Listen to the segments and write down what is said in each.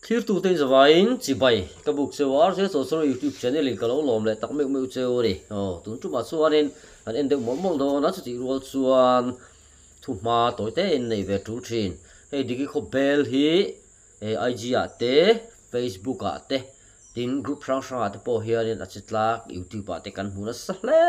Thlirtute in zavaiin chibai ka buk cheu a, RJ Chawlchawr YouTube channel in ka lo lawm leh tak meuh meuh cheu a ni. Aw, tun tumah chuanin kan en deuh mawlh mawlh dawn a, chutih rual chuan thuhma tawi te in nei ve tul thin. Hei Diki Khawbel hi IG ah te, Facebook ah te, tin group hrang hrang ah te pawh hianin a che tlak YouTube ah te kan hmu nasa hle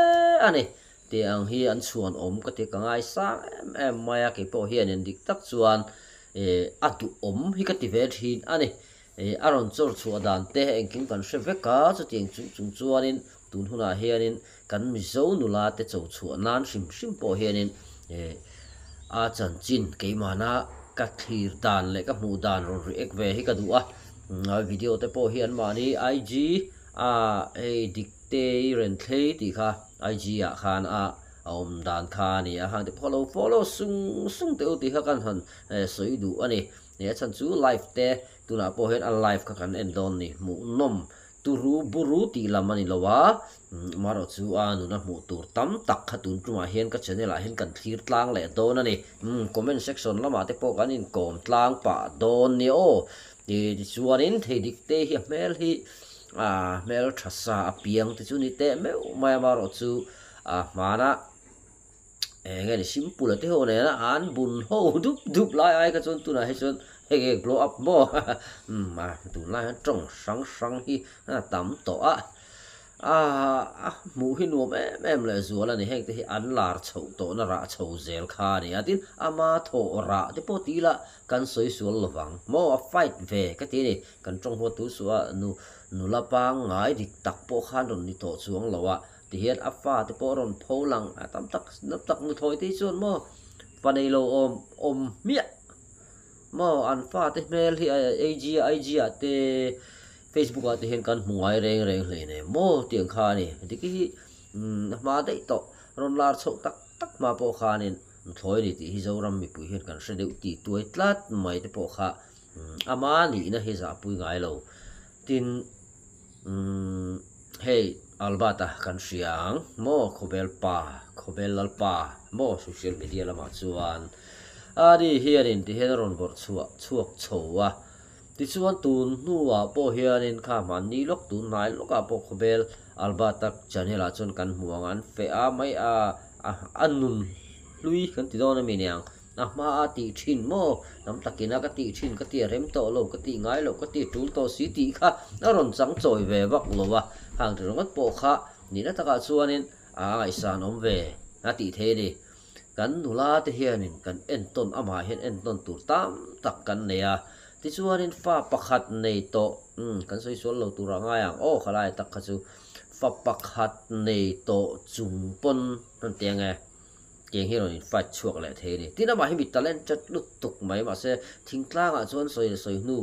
a ni. Tih ang hi an chhuan awm ka ti ka ngaisang em em mai a, keipawh hianin dik tak chuan eh a duhawm hi ka ti ve thin a ni. Eh a rawn chawr chhuah dan te engkim kan hre vek a, chutiang chung chung chuanin tun hunah hianin kan Mizo nula te cho chhuah nan hrim hrim pawh hianin eh a chanchin keimahna ka thlir dan leh ka hmuh dan rawn react ve hi ka duh a, video te pawh hi anmahni IG a hei dik Tei Renthlei tih kha IG ah khan a a awm dan kha a ni a, hang te pawh lo follow sung sung teh u tih kha kan han sawi duh a ni. A chhan chu live te tunah pawh hian a live kha kan en dawn ni, hmuhnawm turu buru tih lam a ni lo a, amaherawh chu a nuna hmuh tur tam tak kha tun tumah hian ka channel ah hian kan thlir tlang leh dawn a ni. Comment section lamah te pawh kan inkawm tlang pah dawn nia aw. Tichuanin thei dik te hi a hmel hi a hmel tha sa a piang te chu ni teh meuh mai a, amaherawh chu a hmana eng nge ni simple a te ho nena an bun ho dup dup lai ai kha chuan tunah hi chuan hei nge glow up maw umm a tunlai hian tawng hrang hrang hi a tam tawh a. A hmuh hi nuam em em leh zual a ni, heng te hi an lar chhoh tawhna rah chho zel kha a ni a, tin ama thawh rah te pawh ti ila kan sawi sual lo vang maw, a fight ve ka ti a ni, kan tawng huat tu suh a, nu nula pangngai dik tak pawh khan rawn ni tawh chuang lo a, tihian a fa te pawh rawn pho lang a tam tak tam tak nuthlawi te hi chuan maw fa nei lo awm awm hmiah maw an fa te hmel hi IG IG ah te. Facebook ah te hian kan hmu ngai reng reng hle nei maw tiang kha a ni. Diki hi a hma daih tawh rawn lar chhoh tak tak hma pawh khanin thlawi a ni tih hi Zoram mipui hian kan hre deuh tih tuai tlat mai te pawh kha ama nihna hi zahpui ngai lo. Tin hei Albert-a kan hria ang maw Khawbel pa Khawbel Lalpa maw social media lamah chuan ani hianin ti hian a rawn vawrh chhuah chhuak chho a. Tichuan tun hnuah pawh hianin kha hmanni lawk tun hnai lawkah pawh khawvel Alberta channel ah chuan kan hmu ang an feh a mai a a nun hlui kan ti dawn a mi niang a hma a tih thin maw tam takin a ka tih thin ka ti a rem tawh lo ka tih ngai loh ka ti tul tawh si tih kha a rawn chang chawi ve vak lo a hang ti ringawt pawh kha nihna takah chuanin a ngaihsan awm ve a tih thei a ni. Kan nula te hianin kan entawn amah hian entawn tur tam tak kan nei a, tichuanin fa pakhat nei tawh, umm kan sawi sual lo turah ngai ang aw khalai tak kha chu fa pakhat nei tawh chung pawn rawn ti ang e, tiang hi rawn in fight chhuak leh thei a ni. Tin amah hi mi talented lutuk mai mahse thingtlangah chuan sawi leh sawi hnu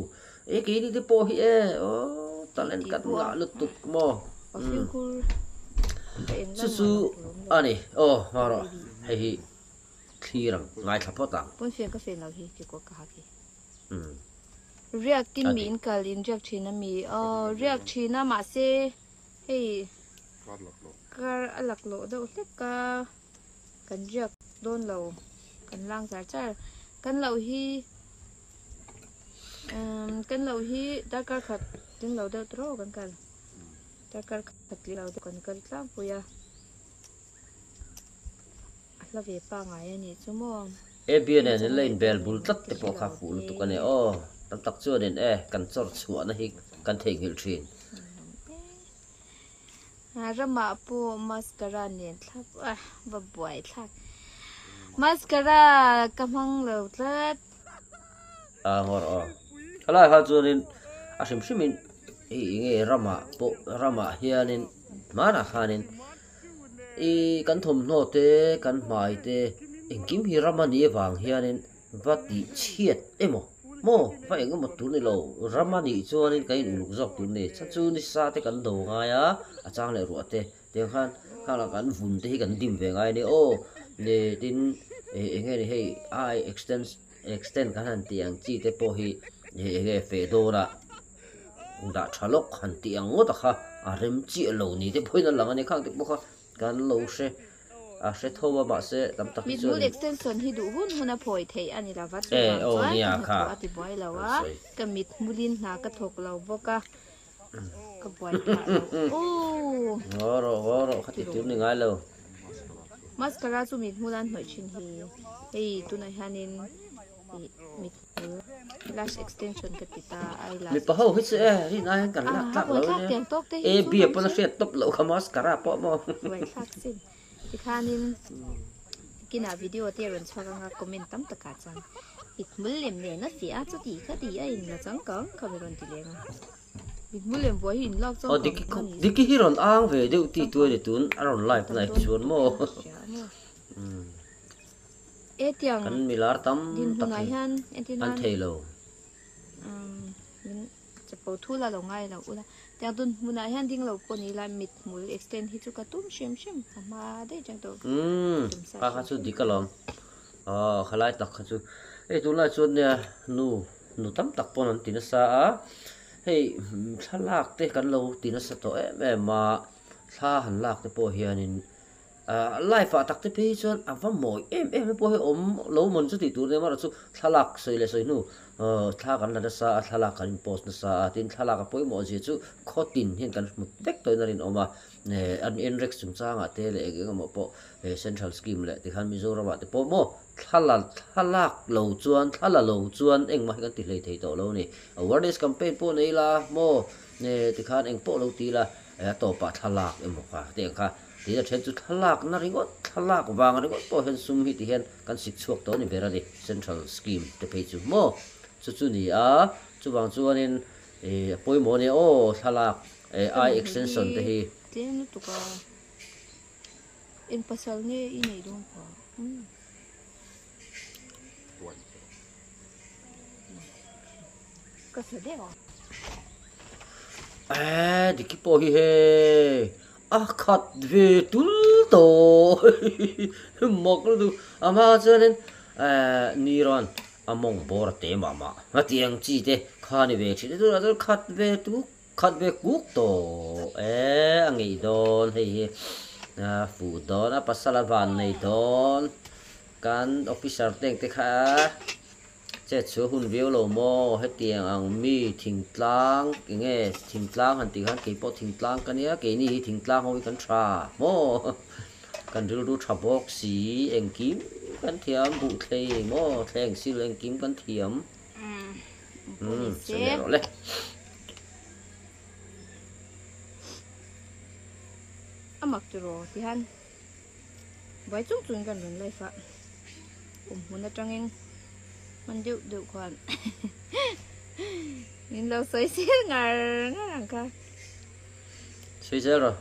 e keini te pawh hi e aw talent kan ngah lutuk maw umm chu chu a ni aw hma rawh hei hi thlir ang ngaithla phawt ang. Pawn fian ka fian lo hi kekawr ka ha khi. Umm. Riak tin mi in kal in riak thin a mi aw riak thin a mahse hei kar a laklawh deuh hlek a kan riak dawn lo kan lang char char kan loh hi umm kan loh hi darkar khat tling lo deuh tawh kan kal darkar khat tling lo deuh kan kal tlangpui a a hla ve pangai a nih chu maw. Abia nen in la inbel bul tlat te pawh kha fuh lutuk a ni aw tam tak chuanin e kan chawr chhuahna hi kan theihnghilh thin. Ramah pawh mascara nen thlap a va buai thlak. Mascara ka hmang lo tlat. A ngawr aw. Khalai kha chuanin a hrim hrimin i nge ramah pawh ramah hianin hmanah khanin i kan thawmhnaw te kan hmai te engkim hi ram a nih avang hianin Va tih chhiat emaw? Maw? Va eng emaw tur ni lo. Ram a nih chuanin kan in uluk zawk tur ni. Chhan chu nisa te kan do ngai a, a chang leh ruah te. Tiang khan khang lah kan vun te hi kan dim ve ngai a ni aw. Ni tin eng nge ni hei ai extend extend kan han tih ang chi te pawh hi eng nge feh dawn a dah tha lawk han tih ang ngawt a kha a rem chiah lo ni te pawhin a lang a ni. Khang te pawh kha kan lo hre. A hre tho a mahse tam tak hi chuan. Mithmul extension hi duh hun hun a phawi theih a ni lova chuvang chuan ka hnathawh a ti buai lo a, ka mithmulin hna ka thawk lo bawk a, ka buai phah lo aw. Ngaw rawh ngaw rawh kha ti tur ni ngai lo. Mascara chu mithmul an hnawih thin hi hei tunah hianin ih mit. Lash extension ka ti ta eyelash. Mipa ho hi chu e rin aiin kan lak tlak lo nia. A B a pawn a hriat tawp loh kha mascara pawh maw. Buaithlak sin. Tikhanin kinah video te rawn chhuak anga comment tam takah chuan mithmul lem nen a fiah a chuti kha ti a in la changkang kha mi rawn ti leng a. Mithmul lem buai hi in lak changkang kha ni. Diki hi rawn ang ve deuh ti tuai ni tun a rawn live na hi chuan maw. Kan milar tam tak hi an thei lo. Chapo thu la lo ngai lo ula. Tiang tun hmunah hian ding lo pawh ni ila mithmul extend hi chu ka tum hrim hrim a hma daih atang tawh. Umm kha kha chu dik alawm. Aw khalai tak kha chu hei tunlai chuan nia nu nu tam tak pawn an ti nasa a hei thlalak te kan lo ti nasa tawh em em a thla han lak te pawh hianin Ahh life ah tak te phei hi chuan a va mawi em em pawh hi awm lo mawn chu tih tur nia amaherawhchu thlalak sawi leh sawi hnu ahh thla kan la nasa a thlalak kan in post nasa a tin thlalak a pawimawh zia chu khaw tin hian kan hmu vek tawhin a rinawm a eh an inrex chungchangah te leh eng eng emaw pawh eh central scheme leh tikhan Mizoram ah te pawh maw thla thlalak lo chuan thla la lo chuan engmah hi kan ti hlei thei tawh lo a ni awareness campaign pawh nei la maw eh tikhan eng pawh lo ti la eh a tawpah thlalak emaw kha te ang kha. Tin a then chu thlalakna ringawt, thlalak vang ringawt pawh hian sum hi ti hian kan sik chhuak tawh a ni ber a ni, Central Scheme te phei chu maw? Chu chu ni a, chuvang chuanin ih a pawimawh a nia aw thlalak eh eye extension te hi. Tlem lutuk a, eng pasal nge i neih dawn kha? Umm. Ka sa deuh a. Eee Diki pawh hi hei a khat ve tul tawh mak lutuk a hma chuanin eee ni rawn a mawng bawr a te mah mah hetiang chi te kha ni ve thin a tunah chuan khat ve tuk khat ve kuk tawh eee a ngeih dawn hei hi a fuh dawn a pasal a van nei dawn kan officer te ang te kha. Chet chu a hun viau lo maw? Hetiang ang mi thingtlang enge thingtlang han tih khan keipawh thingtlang ka nia, keini hi thingtlang ho hi kan tha maw? Kan rilru tha bawk si, engkim kan thiam, buhthlei maw, thleng sil engkim kan thiam. Umm, sawi leh rawh le. A mak tiraw tihian Buai chung chungin kan rawn live a, awm hmun atangin hman deuh deuh khuan min lo sawi sel ngar ngar ang kha. Sawi zel rawh.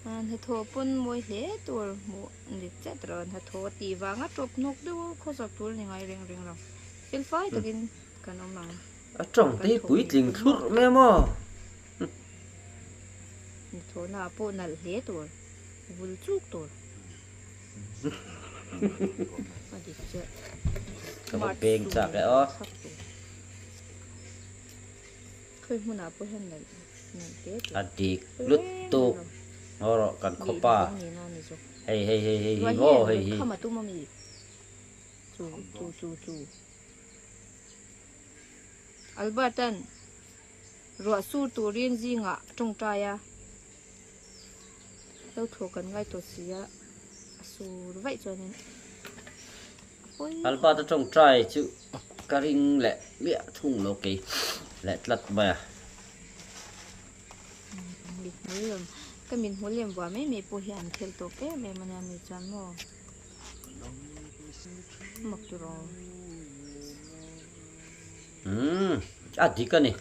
Hnathawh pawn mawi hle tur hmuh ni chet rawh, hnathawh tih vanga tawp hnawk deuh a khawsak tur a ni ngai reng reng lo, fel fai takin kan awm ang. A tawng te hi puitling thlurh mai a maw? Hnathawhna ah pawh nalh hle tur, vul chuk tur. A dik chiah. Ka va beng chak e aw. Khawi hmunah pawh hian nalh nalh hle tur. A dik lutuk. Ngaw rawh kan khawpa. Hei hei hei hei hi maw hei hi. Kham a tum ami? Chu chu chu chu. Albert-a'n Ruah sur turin zingah tawngtai a, lo thlawh kan ngai tawh si a, a sur vaih chuanin a pawi. Albert a tawngtai chu ka ring leh miah thung lo kei leh tlat mai a. Mithmul lem, ka mithmul lem vuah mai mai pawh hi an khel tawk em em a nia mi chuan maw mak tur aw. Umm a dik a ni.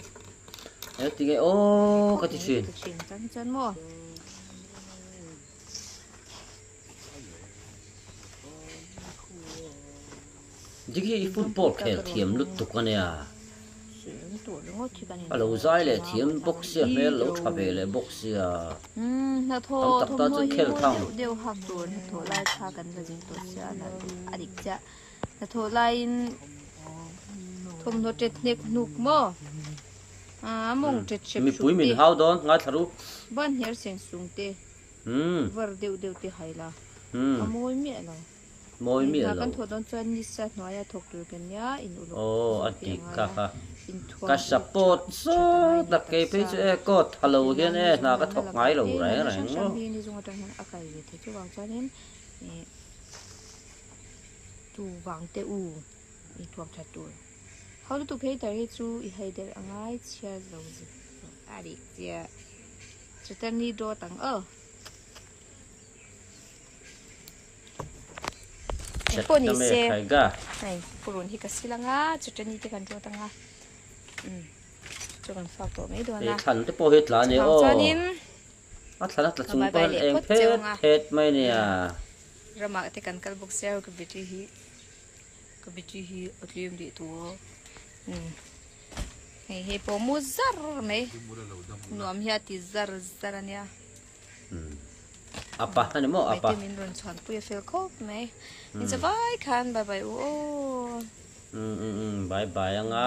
Eng ti nge aw ka ti thin. Thin chan chan maw. Dik hi i football khel thiam lutuk a nia. A lo zai leh thiam bawk sia hmel lo tha ve leh bawk sia. Tam tak tan chuan khel thang. Deuh hak tur hnathawh lai kha kan la zin tawh sia a dik chiah. Hnathawh laiin thawmhnaw ṭet hnek hnuk maw? A mawng ṭet hrep hruk te. Mipui min hau dawn, ngaithla ru. Ban hner seng sung te, var deuh deuh te hai la. A mawi miah lo. Mawi miah lo. Hna kan thawh dawn chuan nisa hnuaia thawk tur kan nia, in uluk Aw, a zawk hi a dik ngai kha a, kha. in thuam Ka hi support tha that a ngai zawt ni a, kei phei taksa. chu e coat tha lo Engtin hian nan e ni hna zung ka natna thawk lakah ngai lo te reng natna reng hrang hrang maw. hi ni zung atang hian a kai ve thei chuvang chuanin ih tu vang te u i thuam that tur. Ho lutuk phei tar hi chu i hai der a ngai chhiar lo zet a dik chiah. Chuta ni dawt ang aw. Engpawh ni se hei purun hi ka sil anga chuta ni te kan dawt anga umm chu kan fak tawh mai dawn a. Thlan te pawh hi tla a ni aw. Chuanin A thlan a tla chung pawh hian eng phet phet mai a nia. Ramah te kan kal bawk sia ka battery hi ka battery hi a tlem leh tawh a umm hei hei pawh mu zar mai nuam hi a ti zar zar a nia. Apa ani maw apa. Maite min rawn chhuan pui a fel khawp mai. Min che vai khan bye bye u aw. Um bye bye anga.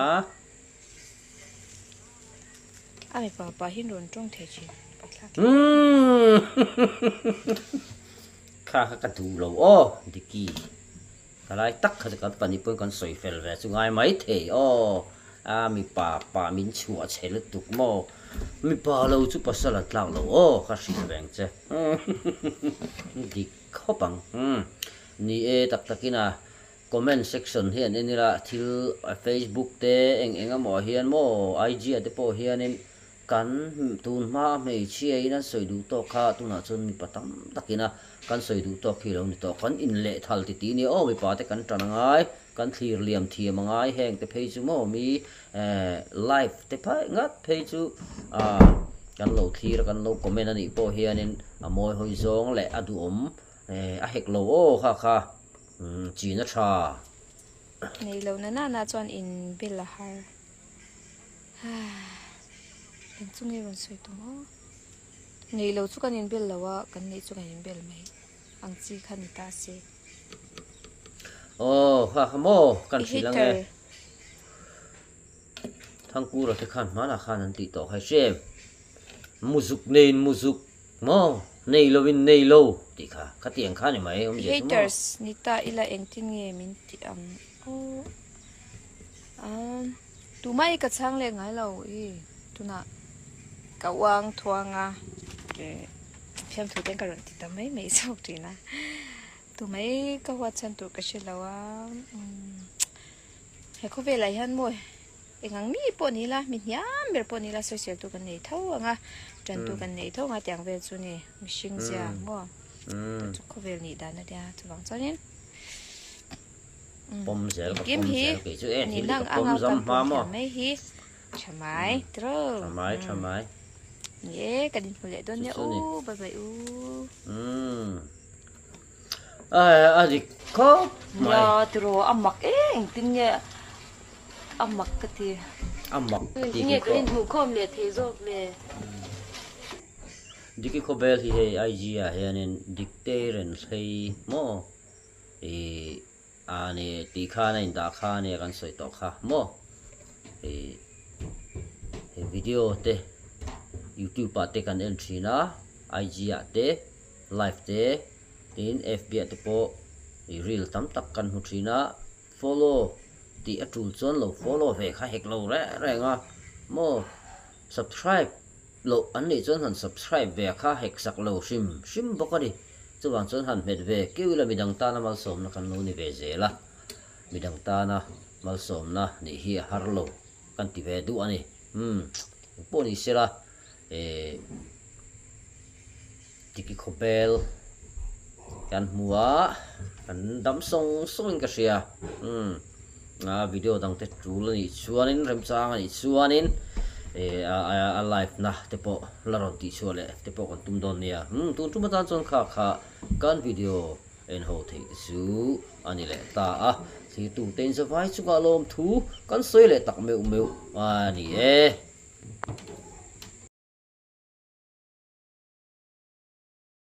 A mipa pa hi rawn tawng thei thin. Kha kha ka duh lo aw Diki. Ka lai tak kha chu kan pahnih pawn kan sawi fel ve chu ngai mai thei aw a mipa pa min chhuah chhe lutuk maw mipa lo chu pasal an tlak lo aw ka hrilh veng che dik khawp ang ni e tak takin a comment section hian en ila thil facebook te eng eng emaw ah hian maw IG ah te pawh hianin Kan tun hma a hmeichhia in an sawi duh tawk kha tunah chuan mipa tam takin a kan sawi duh tawk hi lo ni tawh. Kan inlehthal ti ti nia aw mipa te kan tan angai, kan thlir liam thiam angai heng te phei chu maw mi live te phai ngat phei chu kan lo thlir a kan lo comment anih pawh hianin a mawi hawi zawng leh a duhawm a hek lo aw kha kha chin a tha. Nei lo na nana chuan in bel a har. Eng chu nge rawn sawi tum aw? Nei lo chu kan inbel lo a, kan neih chu kan inbel mai ang chi kha ni ta se. Aw kha kha maw kan hrilh ang e. Thangkura te khan hmanah khan an tih tawh kha i hre em? Muzuk neiin muzuk maw nei lovin nei lo tih kha khatiang kha ni mai awmzia chu maw. Haters ni ta ila engtin nge min tih ang aw? Tumah hi ka chhang leh ngai lo i tunah ka uang thuang a fiamthu ten ka rawn ti ta mai mai zawk thin a tumah hi ka huat chhan tur ka hre lo a he khawvelah hian maw eng ang mi pawh ni ila mi hniam ber pawh ni ila sawisel tu kan nei tho ang a tan tu kan nei tho ang a tiang vel chu ni mihring zia maw chu khawvel nih dan a nia chuvang chuanin. Pawm zel ka pawm zel kei chu e thil hi ka pawm zam hma maw. Mai hi tha mai tro. Tha mai tha mai. Ni e kan inhmu leh dawn nia u bye bye u. Ai a dik khawp mai. Nia tiro a mak e engtin nge a mak ka ti. A mak ka ti Nge kan inhmuh khawm leh thei zawk le. Diki khawbel hi hei IG ah hianin Dikteireng hlei maw. Ih a ni tih khan a indah kha ania kan sawi tawh kha maw ih he video te youtube ah te kan en thin a IG ah te live te tin fb ah te pawh ih reel tam tak kan hmu thin a follow tih a tul chuan lo follow ve kha hek lo reng reng a maw subscribe loh an nih chuan han subscribe ve kha hek sak lo hrim hrim bawk a ni. Chuvang chuan han hmet ve keuh ila midang tana malsawmna kan lo ni ve zel a, midang tana malsawmna nih hi a har lo kan ti ve duh a ni. Umm, engpawh ni sela eh Tiki khawbel kan hmu a, kan dam sawng sawngin ka hria. Umm, a video dangte tul a nih chuanin remchang a nih chuanin eh a live na te pawh la rawn tih chhuah leh te pawh kan tum dawn nia. Umm tun tum atan chuan kha kha kan video en ho theih te chu a ni leh ta a, thirtu te in zavai chungah lawmthu kan sawi leh tak meuh meuh a ni e.